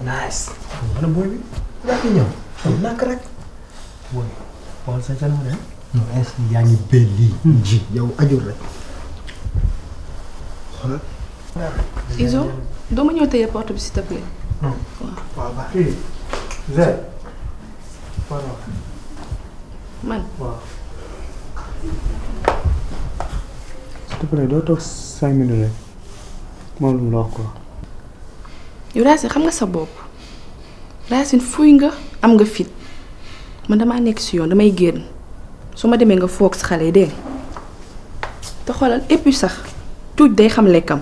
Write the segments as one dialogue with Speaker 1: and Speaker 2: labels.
Speaker 1: nice. Mana boy bi? Yaa ngi ñëw. Nak rek. Boy. Xool sa kanam de. Non, est-ce que yaa ngi belli. Ji yow ajul rek. Xoolal.
Speaker 2: Izo, doo ma ñëw tëye porte bi s'il te plaît.
Speaker 1: Non. Waaw baax. Zé. Voilà.
Speaker 2: Man.
Speaker 1: Waaw. S'il te plaît, doo toog 5 minutes rek. Moom lu mu la wax quoi.
Speaker 2: Yow Racine xam nga sa bopp. Racine fuy nga am nga fit. Man damaa nekk si yoon damay génn. su ma demee nga foog si xale yi dégg te xoolal et puis sax tuuti day xam lekkam.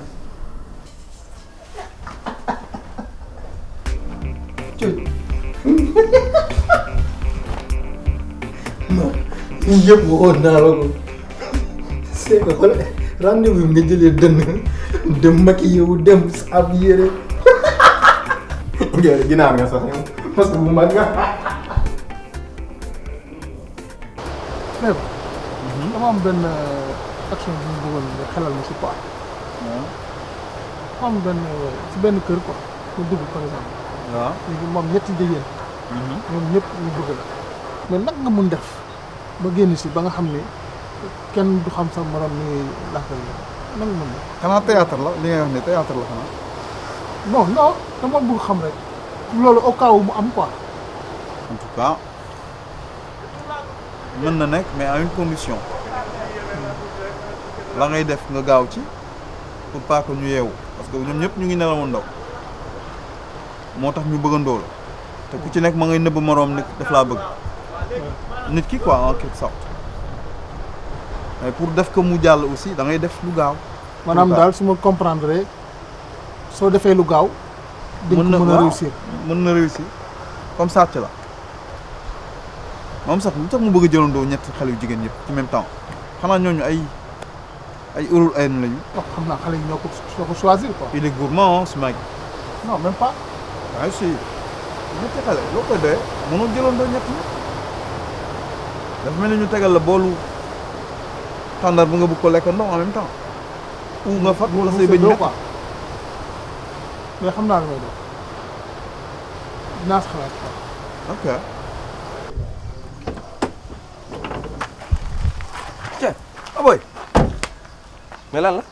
Speaker 1: Non yëpp waxoon naa la ko c'est que xoolal rendez-vous nga jëlee dënn dem maquillé wu dem ab yére ginaar nga sax parce que bu mag nga.
Speaker 3: mais dama am benn action bu ñu bëggoon nga xelal ma si quoi. waaw am si benn kër quoi mu dugg par exemple. waaw léegi moom ñetti jigéen. ñoom ñëpp ñu bëgg la. mais nag nga mun def ba génn si ba nga xam ne kenn du xam sa morom ni ngay laajal la nan nga mun def.
Speaker 4: xanaa théâtre la li ngay wax ne théâtre la xanaa.
Speaker 3: non non dama bëgg xam rek loolu au cas où mu am quoi.
Speaker 4: en tout cas mën na nekk mais à une condition la ngay def nga gaaw ci pour pas que ñu yeewu parce que ñoom ñëpp ñu ngi nelawoon ndaw moo tax ñu bëggandoo la te ku ci nekk ma ngay nëbb moroom nit daf laa bëgg nit ki quoi en quelque sorte mais pour def ko mu jàll aussi da ngay def lu gaaw.
Speaker 3: maanaam daal su ma comprendre soo defee lu gaaw. di nga mën a réussir
Speaker 4: mën na réussir comme sàcc la. moom sax lu tax mu bëgg a jëlandoo ñetti xale yu jigéen ñëpp ci même temps xanaa ñooñu ay urul ay lañu.
Speaker 3: wax xam naa xale yi ñoo ko choisir quoi.
Speaker 4: il est gourmand ce mec.
Speaker 3: non même pas.
Speaker 4: waaye si ñetti xale loo koy doyee mënoo jëlandoo ñett ñi dafa mel ni ñu tegal la boolu tàndar bu nga bëgg ko lekkandoo en même temps. ou nga fat wala say bëñ
Speaker 3: quoi mais xam naa lu may def dinaa si xalaat quoi.
Speaker 4: ok.
Speaker 5: tiens ah boy mais lan la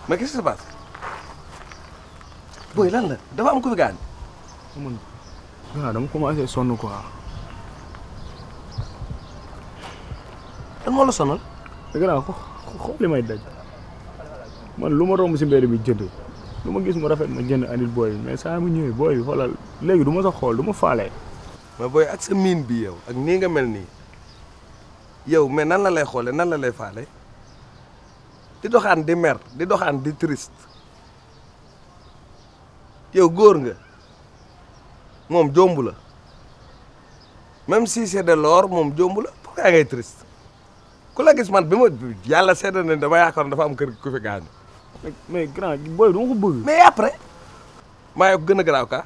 Speaker 5: mais qu'est-ce qui se passe boy lan la dafa am ko fi gaañ.
Speaker 3: waaw dama commencé sonn quoi.
Speaker 5: lan moo la sonal.
Speaker 3: dëgg naa ko xool li may daj man lu ma romb si mbedd bi jënd lu ma gis mu rafet ma jënd andil booy bi mais saa mu ñëwee booy bi xoolal léegi du ma sa xool du ma faale.
Speaker 5: mais booy ak sa miin bi yow ak nii nga mel nii yow mais nan la lay xoolee nan la lay faale di doxaan di mer di doxaan di triste yow góor nga moom jomb la même si c'est de l'or moom jomb la pourquoi ngay triste ku la gis man bi ma yàlla seetlu na dama yaakaar dafa am kër ku fi gaañu.
Speaker 3: mais grand booy du ma ko bëgg.
Speaker 5: mais après maa yokk gën a garaaw ka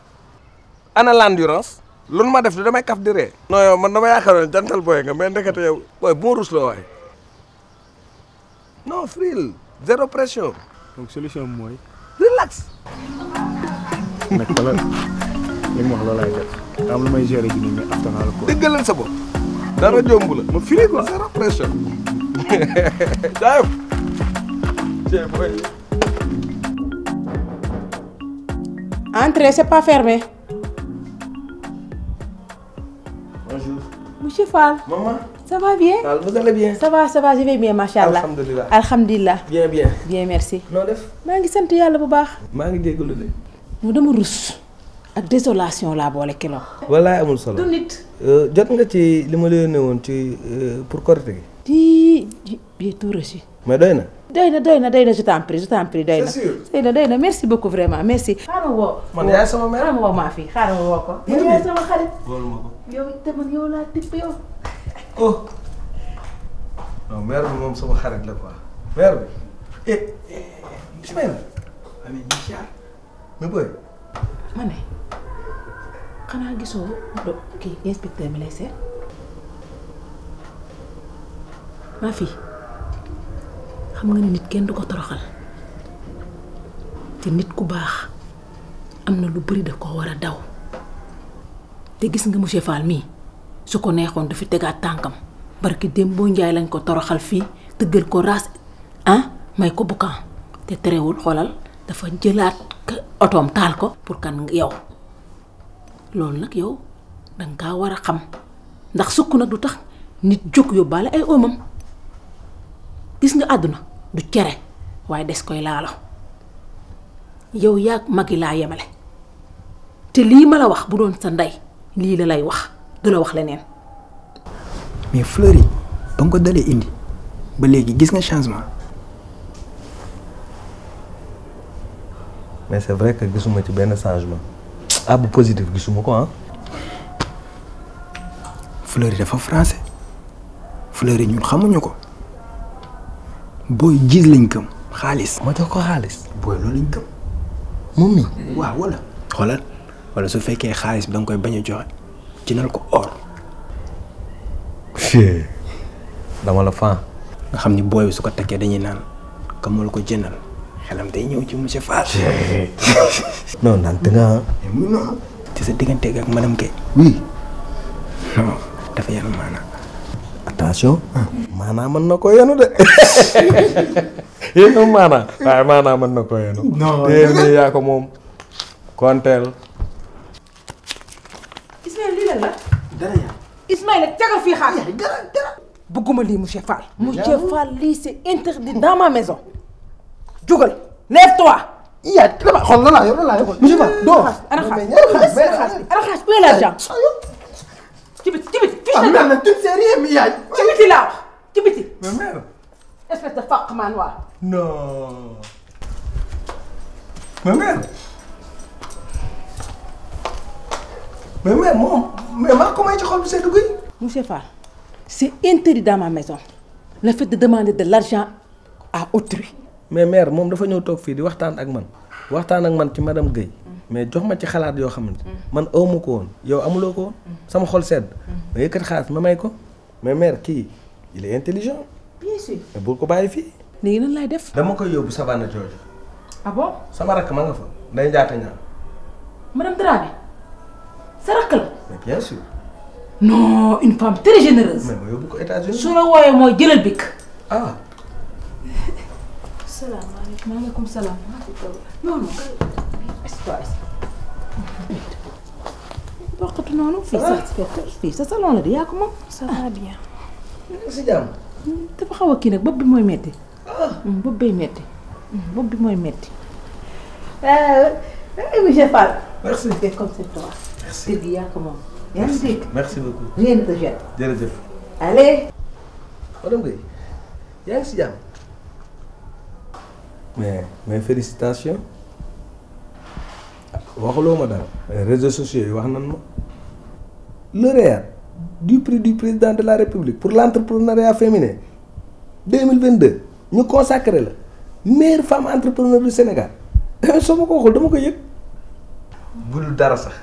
Speaker 5: ana l'endurance lu ma def du damay kaf di ree. non yow man dama yaakaaroon jantal booy nga mais ndekete yow booy bu ma rusloo waay non fril zéro pression.
Speaker 3: donc solution bi mooy.
Speaker 5: relax.
Speaker 3: nag wala li mu wax loolu laay def am lu may gérer ji nii mais after naa la ko.
Speaker 5: dëggalal sa bopp dara jomb la ma firi quoi zéro pression. jaayam.
Speaker 6: Entrez, c'est pas fermé.
Speaker 5: Bonjour.
Speaker 6: Monsieur Fall.
Speaker 5: Maman.
Speaker 6: Ça va bien?
Speaker 5: Vous allez bien?
Speaker 6: Ça va, je vais bien, machallah.
Speaker 5: Alhamdulillah.
Speaker 6: Alhamdulillah.
Speaker 5: Bien, bien.
Speaker 6: Bien, merci.
Speaker 5: noo def.
Speaker 6: maa ngi sant yàlla bu baax.
Speaker 5: maa ngi jégalu de.
Speaker 6: mu dama rus ak désolation laa boole kilo.
Speaker 5: wallaay amul solo.
Speaker 6: du nit.
Speaker 5: jot nga ci li ma la yónnee woon ci pour Korité gi.
Speaker 6: Bien tout reçu.
Speaker 5: mais doy na.
Speaker 6: doy na je t'en prie doy na.
Speaker 5: C'est sûr.
Speaker 6: doy na merci beaucoup vraiment merci. xaaral ma woo.
Speaker 5: man yaay sama mère.
Speaker 6: xaaral ma woo maa fi xaaral ma woo ko. yow yaay sama xarit.
Speaker 5: loolu ma ko.
Speaker 6: yow te man yow laa tipp yow.
Speaker 5: oh. non mère bi moom sama xarit la quoi. mère bi. Ismaël. amiin incha allah. mais booy.
Speaker 6: ma ne xanaa gisoo kii inspecteur mi lay seet. maa fi xam nga ne nit kenn du ko toroxal te nit ku baax am na lu bëri da koo war a daw te gis nga monsieur Fall mii su ko neexoon du fi tegaat tànkam barki démb boo njaay lañ ko toroxal fii tëggal ko raas may ko bukkan te terewul xoolal dafa jëlaat otoom taal ko pour kan yow loolu nag yow danga kaa war a xam ndax sukk nag du tax nit jóg yóbbaale ay oomam gis nga àdduna du cere waaye des koy laalo yow yaa magi laa yemale te lii ma la wax bu doon sa ndey lii la lay wax du la wax leneen.
Speaker 1: mais fleur yi ba nga ko dalee indi ba léegi gis nga changement.
Speaker 5: mais c'est vrai que gisuma ci benn changement bu positif gisuma ko
Speaker 1: fleur yi dafa français fleur yi ñun xamuñu ko booy gis lañ gëm xaalis.
Speaker 5: ma jox ko xaalis.
Speaker 1: booy loolu lañ gëm
Speaker 5: moom mi
Speaker 1: waaw wala. xoolal wala su fekkee xaalis bi da nga koy bañ a joxe jëndal ko or.
Speaker 5: dama la fan.
Speaker 1: nga xam ni booy bi su ko takkee dañuy naan kam la ko jëndal xelam day ñëw ci monsieur Fall.
Speaker 5: non nante nga.
Speaker 1: ci sa diggante ak madame Guèye.
Speaker 5: oui.
Speaker 1: non dafa yanu maanaam.
Speaker 5: attention. maanaam mën na ko yenu de. yéen maanaam. waaye maanaam mën na ko yenu.
Speaker 1: non
Speaker 5: téye yaa ko moom. konteel.
Speaker 6: Ismaël lii lan la.
Speaker 1: dara yaa.
Speaker 6: Ismaël tegal fii xaalis.
Speaker 1: dara.
Speaker 6: bëgguma lii monsieur Fall. monsieur Fall lii c'est interdit dans ma maison. jugal lève-toi.
Speaker 1: yaa dama xool lan laa yor monsieur Fall doo.
Speaker 6: ana xaalis où est l'argent. ci biti ci biti.
Speaker 1: ah mais nag tu ne sais rien mi yaay.
Speaker 6: ci biti laa wax ci biti.
Speaker 5: mais mère.
Speaker 6: espèce de faqman waa.
Speaker 5: non. mais mère. mais mère moom mais maa ko may ci xol bu sedd guy.
Speaker 6: monsieur Fall c'est interdit dans ma maison le fait de demander de l'argent à autrui.
Speaker 5: mais mère moom dafa ñëw toog fii di waxtaan ak man ci madame Guèye mais jox ma ci xalaat yoo xamante man awma ko woon yow amuloo ko woon sama xol sedd ma yëkkati xaalis ma may ko mais mère kii il est intelligent.
Speaker 6: bien sûr.
Speaker 5: mais bul ko bàyyi fii.
Speaker 6: léegi nan lay def.
Speaker 5: dama koy yóbbu Savane jooju.
Speaker 6: ah bon.
Speaker 5: sama rakk ma nga fa nday njaata ñaan.
Speaker 6: madame Dramé sa rakk la.
Speaker 5: mais bien sûr.
Speaker 6: non une femme très généreuse.
Speaker 5: mais ma yóbbu ko États-Unis.
Speaker 6: su la wooyee mooy jëlal bikk.
Speaker 5: ah.
Speaker 6: salaamaaleykum maaleykum salaam. non non. bokkatu noonu. fii sa salon la di yaa ko moom.
Speaker 2: ça va bien.
Speaker 5: si jàmm.
Speaker 6: dafa xaw a kii nag bopp bi mooy metti. bopp bay metti. bopp bi mooy metti. monsieur Fall.
Speaker 5: merci.
Speaker 6: comme c'est toi.
Speaker 5: merci.
Speaker 6: dégg yaa ko moom. yaa ngi dégg.
Speaker 5: merci beaucoup.
Speaker 6: rien ne te jette.
Speaker 5: jërëjëf.
Speaker 6: allez.
Speaker 5: madame Guèye yaa ngi si jàmm. mais félicitations. waxuloo ma dara. réseaux sociaux yi wax nan ma. lauréat du prix du président de la République pour l'entrepreneuriat féminin 2022 ñu consacré la meilleure femme entrepreneur du Sénégal soo ma ko waxul dama ko yëg. bul dara sax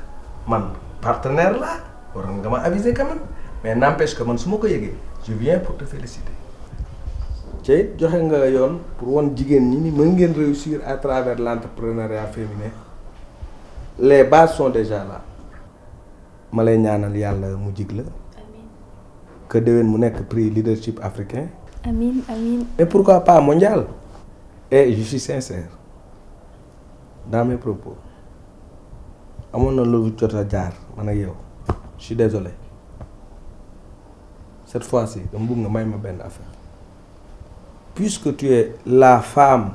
Speaker 5: man partenaire la waroon nga ma aviser quand même mais n'empêche que man su ma ko yëgee je viens pour te féliciter. te it joxe nga yoon pour won jigéen ñi ni mën ngeen réussir à travers l'entrepreneuriat féminin les bases sont déjà là. ma lay ñaanal yàlla mu jig la.
Speaker 2: amiin.
Speaker 5: que déwén mu nekk prix leadership africain.
Speaker 2: amiin amiin.
Speaker 5: et pourquoi pas mondial. et je suis sincère dans mes propos amoon na lu jot a jaar man ak yow je suis désolé cette fois-ci dama bëgg nga may ma benn affaire puisque tu es la femme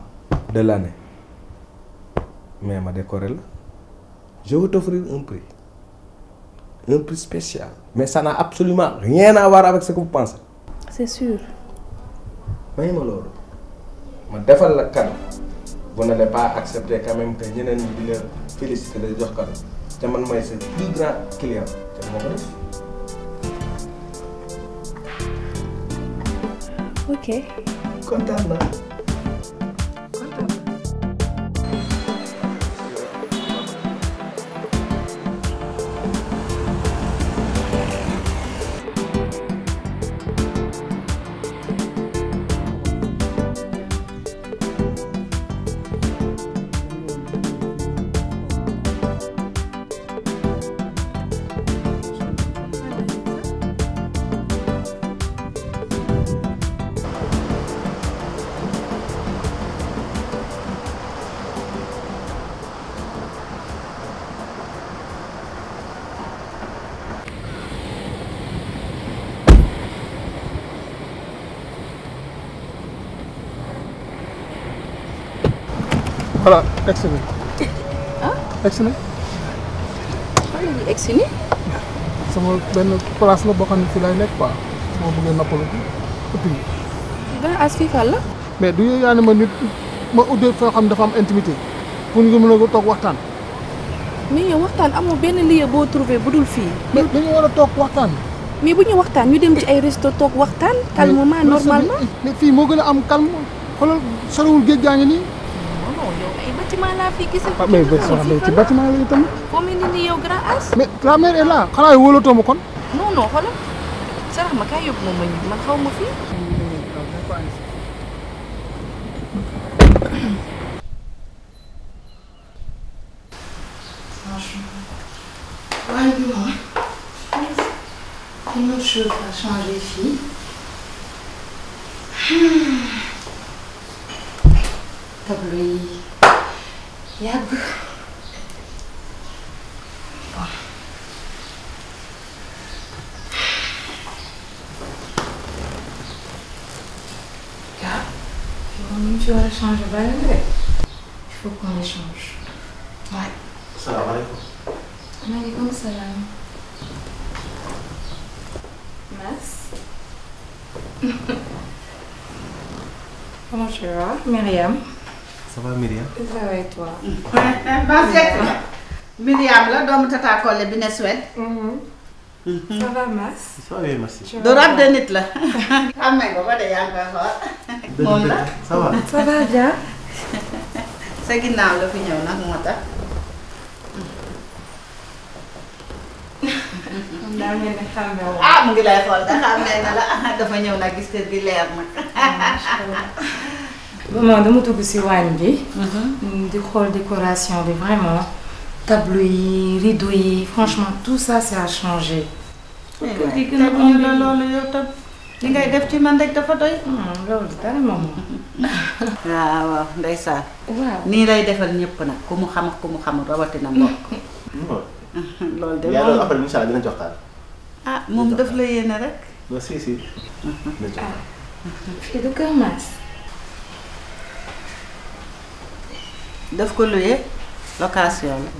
Speaker 5: de l'année mais ma décoré la je veux t'offrir un prix spécial mais ça n'a absolument rien à voir avec ce que vous pensez.
Speaker 2: c'est sûr.
Speaker 5: may ma loolu ma defal la cadeau vous n'allez pas accepter quand même que ñeneen ñi di la féliciter la jox cadeau te man mooy sa plus grand client te moo ko def.
Speaker 2: ok.
Speaker 5: kontaan naa.
Speaker 3: voilà egsi na.
Speaker 2: ah
Speaker 3: egsi na.
Speaker 2: fan la ñuy egsi ni.
Speaker 3: sama benn place la boo xam ne fii lay nekk quoi moo bëggee noppalu ko ëpp yi.
Speaker 2: Grand As fii fan la.
Speaker 3: mais du yaa ne ma nit ma uddee foo xam dafa am intimité pour nga mën a toog waxtaan.
Speaker 2: mais yow waxtaan amoo benn lieu boo trouvé bu dul fii.
Speaker 3: mais dañu war a toog waxtaan.
Speaker 2: mais bu ñu waxtaan ñu dem ci ay resto toog waxtaan. calmement normalement.
Speaker 3: mais fii moo gën a am calme xoolal sorewul géej gaa ngi nii.
Speaker 2: non yow ay bâtiment laa fii gis.
Speaker 3: ah mais ci bâtiment la itam.
Speaker 2: foo mel ni nii yow Grand As.
Speaker 3: mais la mère est là xanaa wóolatoo ma kon.
Speaker 2: non non xoolal sarax ma kaay yóbbu ma ñibbi man xaw ma fii.
Speaker 7: Ouais, bon. Une autre chose à changer, fille. Tableau yi yàgg. Bon. Là, il faut qu'on change de balle. Il faut qu'on les change. Ouais.
Speaker 8: Salam alaikum.
Speaker 7: Maaleykum salaam. Mas. Comment tu vas, Myriam?
Speaker 8: Ça va Myriam?
Speaker 7: Ça va et toi?
Speaker 9: Myriam la doomu Tata Collé bi ne Suède.
Speaker 7: Ça va, Mas?
Speaker 8: Ça va bien, merci.
Speaker 9: du rab de nit la. xam nañ ko ba de yaa ngi koy xool. moom la
Speaker 8: Ça va?
Speaker 7: Ça va bien.
Speaker 9: sa ginnaaw la fi ñëw nag moo tax.
Speaker 7: daa mel ni xam nga woon.
Speaker 9: ah mu ngi lay xool da xamee na la dafa ñëw nag gis kër gi leer nag.
Speaker 7: Maman dama dugg si waañ bi. di xool décoration bi vraiment. tableau yi rideau yi franchement tout ça c'est à changer.
Speaker 9: kër gi gën a ñu la loolu yow tam li ngay def ci man rek dafa doy.
Speaker 7: loolu dara maman.
Speaker 9: waaw waaw ndeysaan.
Speaker 7: waaw
Speaker 9: nii lay defal ñëpp nag ku mu xam ak ku mu xamul rawatina mbokk. loolu de
Speaker 8: Yaa doon après incha allah dinañ ci waxtaan.
Speaker 9: ah moom daf la yéene rek.
Speaker 8: Non, si.
Speaker 7: fii du Kër Mas.
Speaker 9: daf ko luyee location la.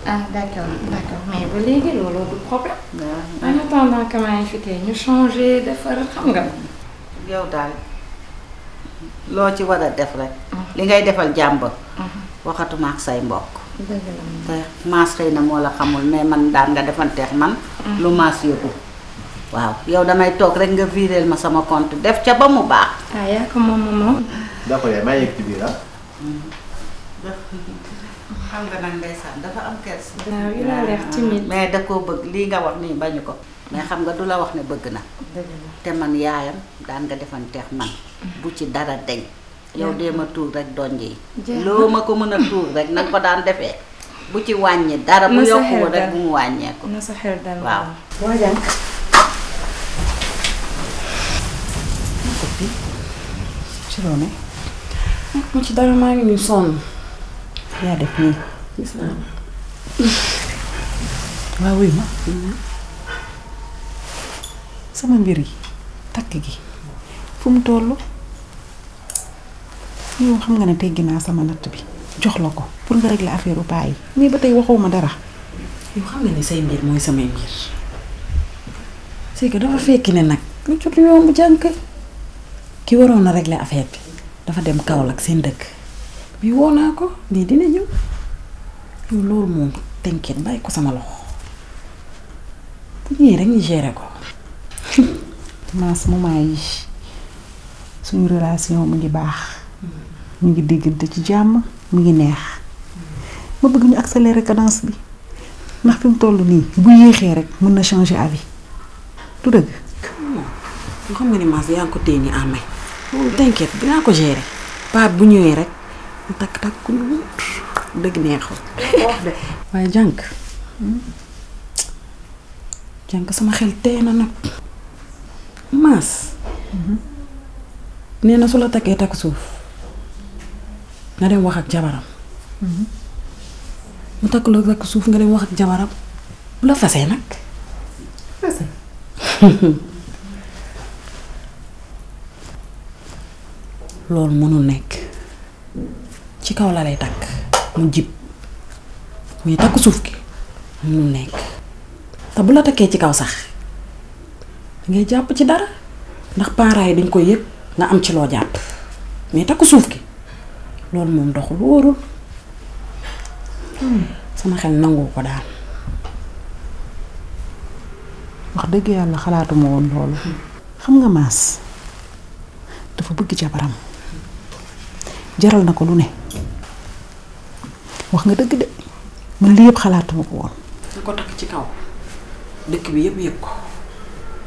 Speaker 7: ah d'accord mais ba léegi loolu du problème.
Speaker 9: waaw
Speaker 7: en attendant que maa ngi fi tey ñu changer defar xam nga.
Speaker 9: yow daal loo ci war a def rek. li ngay defal jàmbur. waxatuma ak say mbokk.
Speaker 7: dëgg la
Speaker 9: te maas xëy na moo la xamul mais man daan nga defanteex man. lu maas yóbbu. waaw yow damay toog rek nga viréel ma sama compte def ca ba mu baax.
Speaker 7: ah yaa ko moom maman.
Speaker 8: D'accord yaay maa yegg ci biir ah.
Speaker 9: xam nga nag ndeysaan dafa am kers.
Speaker 7: waaw il a l'air timide.
Speaker 9: mais da koo bëgg lii nga wax nii bañu ko. mais xam nga du la wax ne bëgg na.
Speaker 7: dëgg la
Speaker 9: te man yaayam daan nga defanteex man. bu ci dara deñ yow dee ma tuur rek donj yi. loo ma ko mën a tuur rek nag ko daan defee. bu ci wàññi dara bu yokku rek bu mu wàññeeku.
Speaker 7: na sa xel dal
Speaker 9: waaw.
Speaker 7: boo jàng.
Speaker 10: ci loolu
Speaker 7: mu ci dara maa ngi nii sonn.
Speaker 10: yaa def nii
Speaker 7: gis naa.
Speaker 10: waaw wuy ma sama mbir yi takk gi fu mu toll yow xam nga ne teggi naa sama natt bi jox la ko pour nga régler affaire u paa yi mais ba tey waxoo ma dara. yow xam nga ne say mbir mooy samay mbir c'est que dafa fekki ne nag lu jot yomb jànk ki waroon a régler affaire bi dafa dem Kaolack seen dëkk bi woo naa ko lii dina ñëw yow loolu moom tënkeen bàyyi ko sama loxo bu ñëwee rek ñu gérer ko. maas moment yi suñu relation mu ngi baax mu ngi déggante ci jàmm mu ngi neex ma bëgg ñu accélérer cadence bi ndax fi mu toll nii bu yéexee rek mën na changer avis du dëgg. yoo xam nga ni maas yaa ngi ko téye ni amee loolu t'inquiète dinaa ko gérer paat bu ñëwee rek mu takk ku ñu wut dëgg neexul waaye jànk sama xel tey na nag maas nee na su la takkee takk suuf nga dem wax ak jabaram mu takk la takk suuf nga dem wax ak jabaram bu la fasee nag fase loolu mënul nekk ci kaw la lay takk mu jib mais takk suuf gi mu nekk te bu la takkee ci kaw sax ngay jàpp ci dara ndax parents yi dañ koy yëg nga am ci loo jàpp mais takk suuf gi loolu moom doxul wóorul sama xel nangu ko daal. wax dëgg yàlla xalaatuma woon loolu. xam nga Mass dafa bëgg jabaram jaral na ko lu ne wax nga dëgg de man lii yëpp xalaatuma ko woon. nga ko takk ci kaw dëkk bi yëpp yëg ko.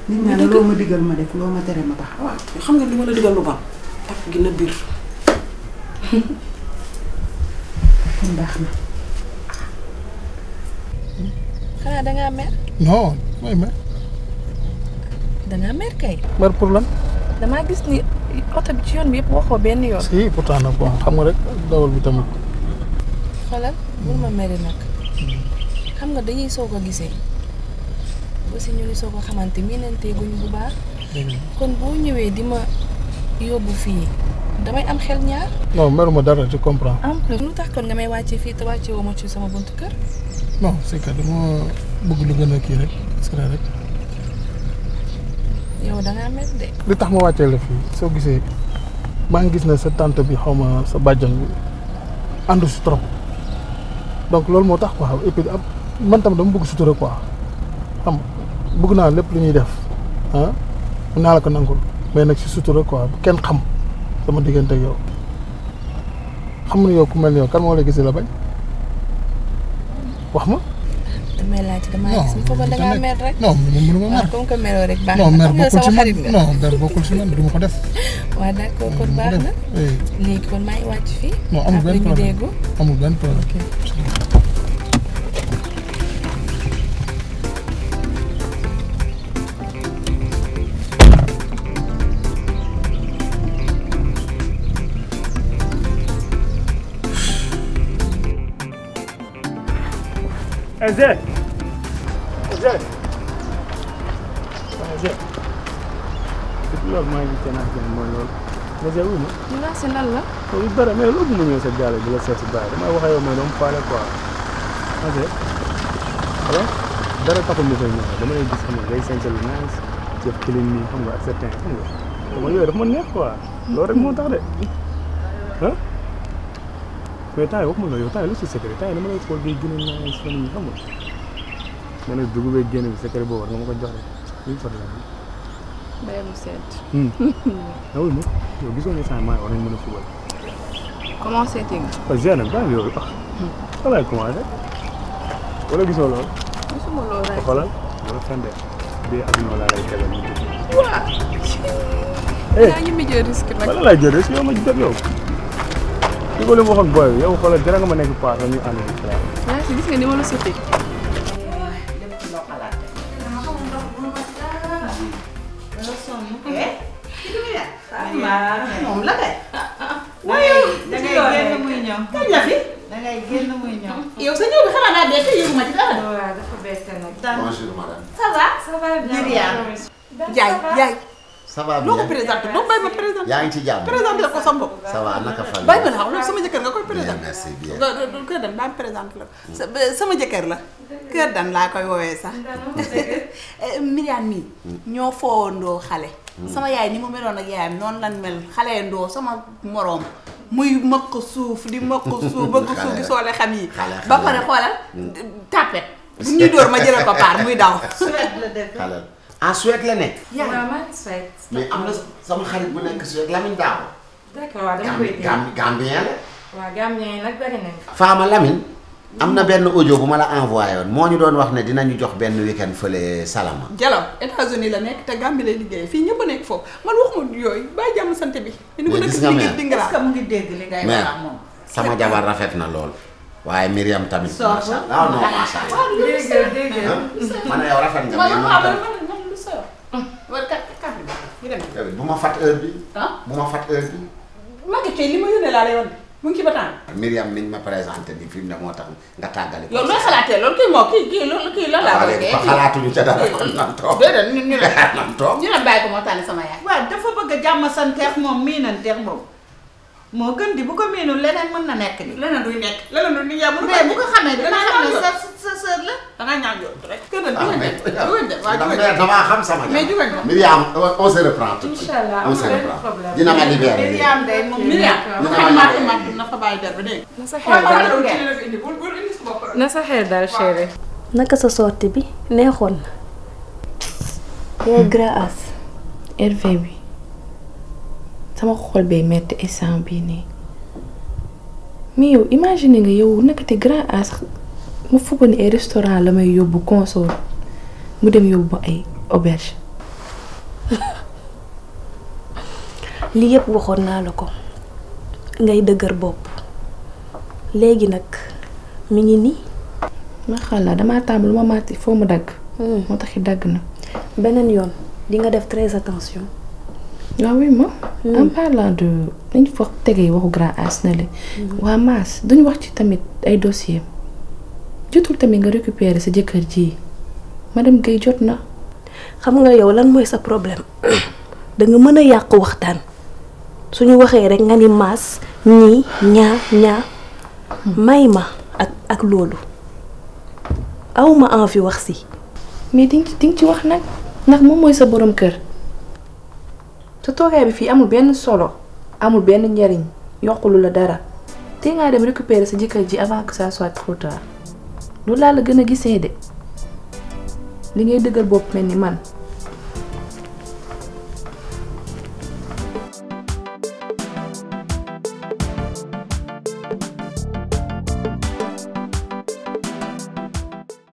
Speaker 10: nit ñaa ne loo ma digal ma def loo ma tere ma baax. waaw xam nga li ma la digal lu baax takk gi na biir. kon baax na.
Speaker 2: xanaa dangaa mer.
Speaker 3: non mooy mer.
Speaker 2: dangaa mer kay.
Speaker 3: mer pour lan.
Speaker 2: damaa gis ni oto bi ci yoon bi yëpp waxoo benn yoon.
Speaker 3: si pourtant nag bon xam nga rek dawal bi tamit.
Speaker 2: xoolal bul ma meri nag xam nga dañuy soog a gisee aussi ñu ngi soog a xamante miinante guñ bu baax. kon boo ñëwee di ma yóbbu fii damay am xel ñaar.
Speaker 3: non meruma dara tu comprends.
Speaker 2: en plus lu tax kon nga may wàccee fii te wàccee woo ma ci sama buntu kër.
Speaker 3: non c'est que dama bëgg lu gën a kii rek c'est rek.
Speaker 2: yow dangaa mel de.
Speaker 3: li tax ma wàccee la fii soo gisee maa ngi gis ne sa tante bi xaw ma sa bàjjan bi àndu si trop donc loolu moo tax quoi et puis man tam dama bëgg sutura quoi xam bëgg naa lépp lu ñuy def ah mun naa la ko nangul mais nag si sutura quoi bu kenn xam sama diggante ak yow xam nga yow ku mel ni yow kan moo lay gisee la bañ wax ma.
Speaker 2: damay laaj damaa gis foofu da ngaa mer rek.
Speaker 3: non mënuma mer
Speaker 2: comme que meroo rek baax
Speaker 3: non
Speaker 2: na.
Speaker 3: mer bokkul si man non mer bokkul si man du ma ko def.
Speaker 2: waaw d'accord kon baax na. léegi kon maa ngi wàcc fii.
Speaker 3: non amul benn problème amul benn problème.
Speaker 11: Zé. loolu maa ngi kenn ak kenn mooy loolu. mais Zé wuyu ma.
Speaker 2: ñu naan si lan la.
Speaker 11: loolu dara mais loolu mu ñëw sa gaale bi la seet si bàyyi damay wax ak yow mais dama faale quoi. Zé alors dara taxul ma koy ñëw dama lay gis xam nga day sañse lu nice jëf clean nii xam nga ak certain xam nga dama yooyu dafa ma neex quoi loolu rek moo tax de ah. mais temps yi waxuma la yow temps yi lu si secret temps yi dama lay xool day gën a nice fan yi xam nga nga ne dugub beeg génn bi secret boobu war nga ma ko jox rek luñ fa la
Speaker 2: bay mu seet.
Speaker 11: oui ma yow gisoo ne saa maa war nañ mën a fubal.
Speaker 2: commencé teg.
Speaker 11: waaw Zé nag bàyyi yooyu ah. fa laay commencé wala gisoo loolu.
Speaker 2: gisuma loolu rek.
Speaker 11: xoolal loolu fende bii ak ñoo laa lay tegal ñu dugg.
Speaker 2: waaw. yaa ngi mujjee risque nag.
Speaker 11: wala laay jël risque yow ma jot yow. li ko leen waxoon booy yow xoolal dara nga ma nekk paas ñu ànd ci xalaat.
Speaker 2: yaa ngi gis nga ni ma la sotee.
Speaker 9: moom la kay. waaye da ngay génn muy ñëw. kañ la fi. da ngay génn muy ñëw. yow sa ñëw bi xanaa daa bett yëgu ma ci dara.
Speaker 7: waaw dafa bett nag.
Speaker 12: bonjour madame.
Speaker 9: ça va.
Speaker 7: ça va bien.
Speaker 9: Jaay.
Speaker 12: ça va bien
Speaker 9: loo ko présenté doo bàyyi ma présenté.
Speaker 12: yaa ngi ci jàmm.
Speaker 9: présenté ko sa bopp.
Speaker 12: ça va naka fan.
Speaker 9: bàyyi ma la xam loolu sama jëkkër nga koy présenté.
Speaker 12: bien merci bien.
Speaker 9: kër dan daan présenté la sama jëkkër la. kër dan laa koy woowee sax. Myriam mii. ñoo foowandoo xale. sama yaay ni mu meloon ak yaayam noonu lan mel xale ndoo sama moroom muy mëq suuf di mëq suuf bëgg suuf di soole xam yi. ba pare xoolal tapet. bu ñuy dóor ma jëlal ko paar muy daw. Suède la def.
Speaker 12: en Suède la nekk.
Speaker 7: waaw maa ngi Suède.
Speaker 12: mais am na sama xarit bu nekk Suède Lamine Daaw.
Speaker 7: d'accord waaw dama koy dégg.
Speaker 12: Gambien la.
Speaker 7: waaw Gambien yi nag bari nañ.
Speaker 12: Fama Lamine. am na benn audio bu ma la envoyé woon moo ñu doon wax ne dinañu jox benn week-end fële Salama.
Speaker 9: Jalaw États-Unis la nekk te Gambie lay liggéey fii ñëpp a nekk foofu man waxuma yooyu bàyyi jàmm sant bi.
Speaker 12: mais gis nga mère
Speaker 9: est-ce que mu ngi dégg li ngay wax ak moom.
Speaker 12: sama jabar rafet na lool. waaye Myriam tamit. macha allah non macha allah.
Speaker 7: dégg
Speaker 12: man yow rafet nga mais man tamit. bu ma fat heure bi. bu ma fat heure bi.
Speaker 9: Maguette li ma yónnee laa lay woon mu ngi ci bataan.
Speaker 12: Myriam niñ ma présenté ni fi mu ne moo tax nga tàggale.
Speaker 9: yow looy xalaatee loolu kii moo kii loolu kii lan laa.
Speaker 12: waaw léegi fa xalaatuñu ca dara kon nan toog.
Speaker 9: déedéet ñu ne
Speaker 12: nan toog.
Speaker 9: ñu ne bàyyi ko moo tànn sama yaay.
Speaker 13: waaw dafa bëgg a jàmm santeex moom mii nanteex moom
Speaker 9: moo gën di bu ko miinul leneen mën na nekk ni.
Speaker 6: leneen duy nekk leneen duy nekk yaa bu
Speaker 9: mais bu ko xamee dina xam ne sa sœur la.
Speaker 6: da nga ñaan yoon rek. kër
Speaker 12: ah mais
Speaker 6: damaa
Speaker 12: xam sama.
Speaker 6: mais jugañ ko.
Speaker 12: Myriam on se reprend tout de suite.
Speaker 9: Inch'Allah
Speaker 12: on se reprend dina ma libéré.
Speaker 9: Myriam day moom
Speaker 6: Myriam na fa bàyyi der ba dégg.
Speaker 7: na sa xel dal chérie.
Speaker 13: naka sa sortie bi neexoon na. yow grâce.
Speaker 2: Hervé bi sama xol bee metti instant bii nii mais yow imagine nga yow nekkati grand as mu fukk ni ay restaurant la may yóbbu console mu dem yóbbu ay auberge.
Speaker 13: lii yëpp waxoon naa la ko ngay dëgër bopp léegi nag mi ngi nii.
Speaker 2: ma xala damaa tàmm lu ma màtti foo mu dagg. moo taxi dagg na.
Speaker 13: beneen yoon di nga def très attention.
Speaker 2: waaw oui ma. en parlant de dañu fa tegee waxu grand as na le waa Mass duñu wax ci tamit ay dossier jotul tamit nga récupérer sa jëkkër ji madame Guèye jot na.
Speaker 13: xam nga yow lan mooy sa problème da nga mën a yàq waxtaan suñu waxee rek nga ni Mass ñii ñaa may ma ak loolu awma envie wax si.
Speaker 2: mais di nga ci wax nag ndax moom mooy sa borom kër. sa toogaay bi fii amul benn solo amul benn njariñ yokkulu la dara te ngaa dem récupérer sa jëkkër ji avant que ça soit trop tard loolu laa la gën a gisee de li ngay dëgër bopp mel ni man